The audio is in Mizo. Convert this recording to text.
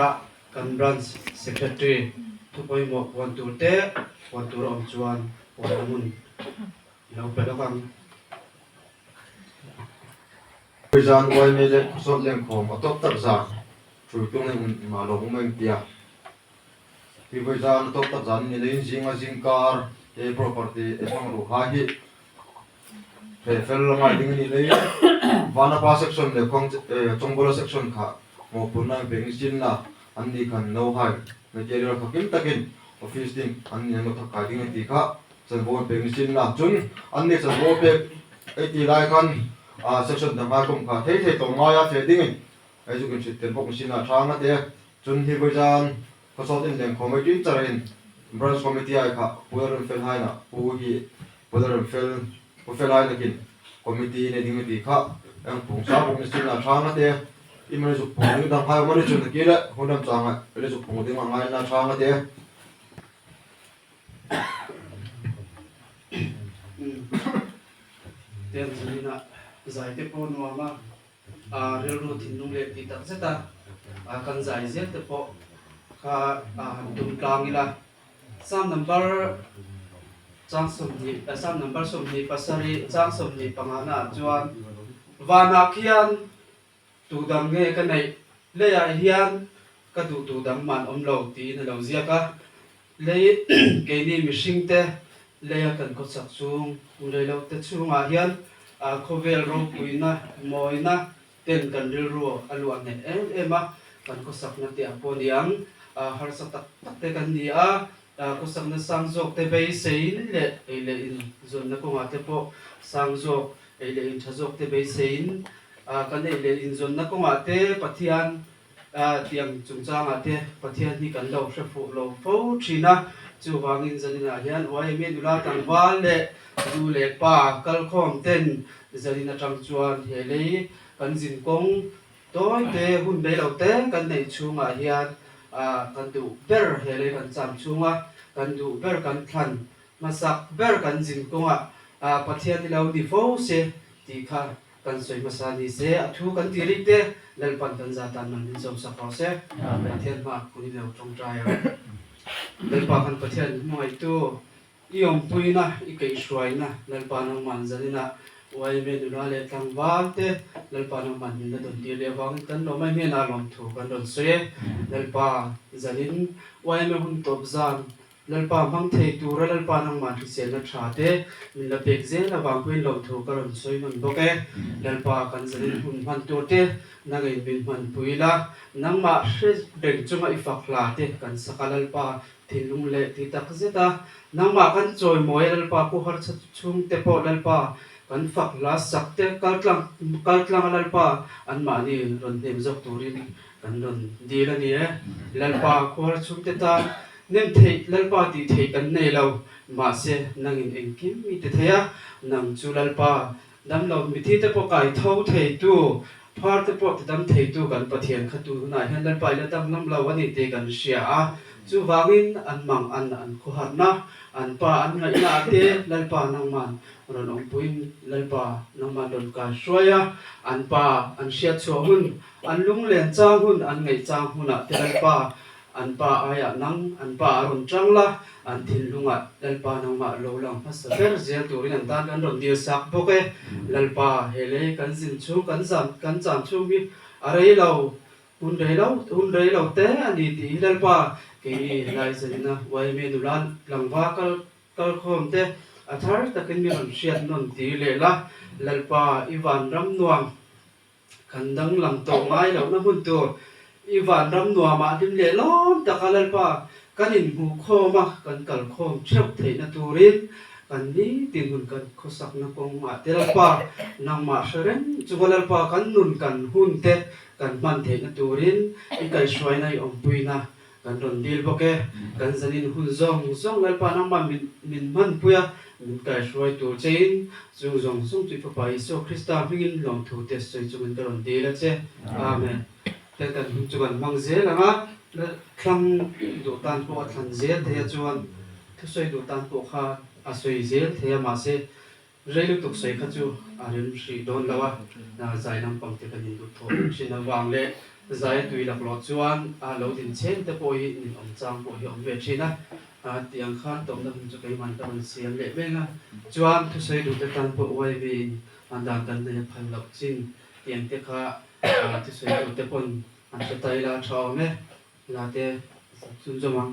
Ah kan Branch Secretary thu pawimawh puan tur te puan tur a awm chuan puanna hmun i lo pe lawk ang. Zan uaimi leh khawsawt lengkhawm a tawp tak zan hruaitu nge un mah lo awm em tia hi vawi zan a tawp tak zan ni leiin zinga zingkar he property e hmang ruh hai hi He fel la ngai ding a nih laiin Vanapa section leh Khuang Chawngbawla section kha mawhphurhna an pek nichin la, an ni khan no hai material kha kim takin office ding an ni an lo thak kai ding a ti kha chanvo an pek nichin la. Chun an ni chanvo pek ei ti lai khan section dang ngai kawm kha thei thei tawng ngaia feh dingin ei zukin hrit tel bawk nichin la tha nga te. Chun hi vawijan Khawsawt in lengkhawm ei tin char in Branch Committee ai kha Pu Lalremfel Haina Pu hi Pu Lalremfel Pu Fel ai nakin Committee nei ding a ti kha eng pung sa bawk ni sin a tha nga te i mani zuk pung ding dang hai awm a ni chun ki le hun ram chang ah le zuk pung ding a ngai na tha nga te. Ten zin ah zai te pawh nuam a. Rilru thinlung leh tih tak zet a, kan zai zel te pawh kha han tum tlang ila. Psalm number chang 20 Psalm number 27 chang 25 naah chuan vanah khian tu dang nge ka neih leiah hian ka duh tu dang man awm lo tiin a lo ziak a. Lei keini mihringte leia kan khawchak chung hmun reilote chhungah hian khawvel ropuina, mawina ten kan rilru a luah hneh em em a, kan khawsakna te ah pawh niang harsa tak tak te kan ni a, khawsakna sang zawk te beiseiin leh ei leh in zawnna kawngah te pawh sang zawk ei leh in tha zawk te beiseiin kan ei leh in zawnna kawngah te Pathian Tiang chungchangah te Pathian hi kan lo hre fuh lo fo thin a, chuvangin zaninah hian YMA nula tlangval leh nu leh pa kalkhawm ten zanin atang chuan he lei kan zin kawng tawi te hun rei lo te kan neih chhungah hian kan duh ber he lei kan cham chhunga kan duh ber kan thlan hmasak ber kan zin kawngah Pathian hi lo ni fo se tih kha Kan sawi hmasa ni se, a thu kan ti rik te, Lalpan kan za tan man min zawmsak rawh se. Pathian hma kun i lo tawngtai ang. Lalpa kan Pathian hmangaihtu, i awmpuina, i kaihhruaina, Lalpa nangman zaninah YMA nula leh tlangval te, Lalpa nangman min la dawn tir leh avangin kan lawm a, i hnenah lawmthu kan rawn sawi e. Lalpa zanin YMA hun tawp zan Lalpa hmang thei tura Lalpa nangmah hriselna tha te min la pek zel avang pawhin lawmthu ka rawn sawi nawn bawk e. Lalpa kan zanin hun hman tur te nangin min hmanpui la, nangmah hre reng chunga i fak hla te kan sak a Lalpa thinlung leh ti tak zet a, nangmah kan chawimawi a Lalpa pu harsa chhung te pawh Lalpa kan fak hla sak te kaltlang kaltlang a Lalpa anmahni rawn hnem zawk turin Kan rawn dil a ni e. Lalpa khuar chhungte tan nem theih Lalpa tih theih kan nei lo. Mahse, nangin engkim mi ti thei a, nang chu Lalpa damlo mithi te pawh kai tho theitu, phar te pawh ti dam theitu kan Pathian kha tu hunah hian Lalpa i la danglam lo a ni tih kan hria a. Chuvangin an mang an an khuaharhna, an pa an ngaihna ah te Lalpa nangman Rawn awmpuiin Lalpa nangman rawn kai hruai a, an pa an hriat chhuah hun, an lunglen chang hun, an ngaih chang hunah te Lalpa an pa aiah nang an pa a rawn chang la, an thinlungah Lalpa nangmah lo lang hmasa ber zel turin an tan kan rawn dil sak bawk e. Lalpa he lei kan zin chhung kan zam kan cham chhung hi a rei lo, hun rei lo hun rei lo te a ni tih hi Lalpa keini helai zanina YMA nula tlangva kal Kalkhawm te a thar takin mi rawn hriat nawn ti leh la, Lalpa i vanram nuam kan danglam tawh ngai lohna hmun tur, i vanram nuamah hlim leh lawm taka Lalpa kan inhmuh khawm a, kan kalkhawm theuh theihna turin kan nitin hun kan khawsakna kawngah te Lalpa nangmah hre reng chunga Lalpa kan nun kan hun te kan hman theihna turin i kaihhruaina i awmpuina Kan rawn dil bawk e, kan zanin hun zawng zawng Lalpa nangmah min min hmanpui a, min kaihruai tur chein chung zawng zawng chu i Fapa Isua Krista hmingin lawmthu te sawi chungin ka rawn dil a che. Amen. Tel kan hun chu kan hmang zel ang a, thlang duh tan pawh a thlan zel thei a chuan thusawi duh tan pawh kha a sawi zel thei a mahse Rei lutuk sawi kha chu a rem hrih dawn lo a, zai lampang te kan induh thawh thin avang leh Zai a tui laklawh chuan lo din cheng te pawh hi nin awm chang pawh hi a awm ve thin a. Tih ang khan tawpna hun chu keimah in ka rawn siam leh meng a. Chuan thusawi duhte tan pawh YV in dan kan nei a phal loh chin tih ang te kha thusawi duhte pawn an hre ta ila a tha awm e. La te chhunzawm ang.